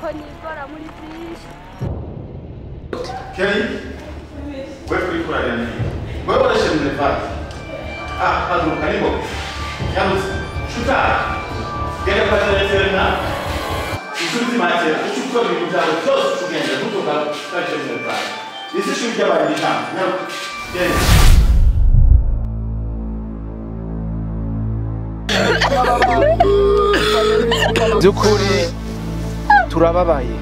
Ko nigora muri byinshi. Kelly, wewe kuri kurarira. Wewe warashe mlefati. Ah, haguruka niko. Yandutse. Shuta. Genda kwa telefone. Isubize make, ucukura ibintu byawe byose ugenda ntutoka kaje mlefati. Isi shuri ry'abantu cyane. Genda. Byukuri turababaye.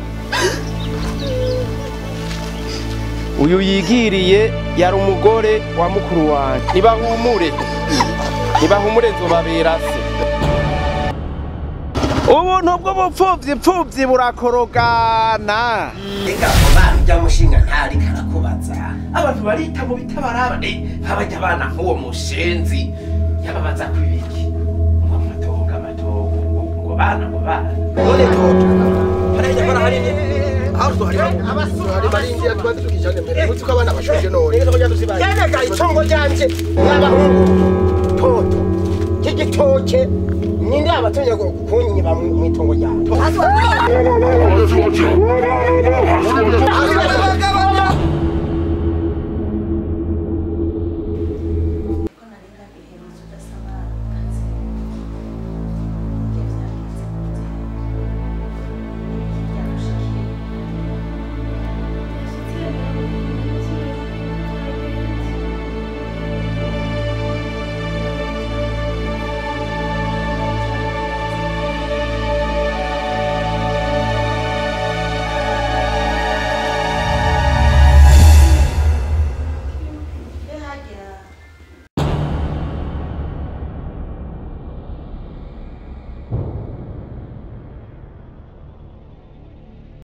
Uyu yigiriye yari umugore wa mukuru wanjye. Nibahumure, nibahumure nzobabera se. Ubuntu bw'ubupfuvyi pfuvyi burakorogana. Ega bana ujya mushinga ntari karakubaza. Abantu barita mu bitabaraba nk'abajya abana nk'uwo mushenzi yababaza kwibiki. Ngo amatongo amatongo ngo bana ngo bana. None toto. Harajya bara hari aho hari barindiye tubanze tukijane mbere mutsi ko abana bashuje none. Yanaga itongo ryanje n'abahungu toto. Kigitoke ninde abatumye kunyiba mu itongo ryanje.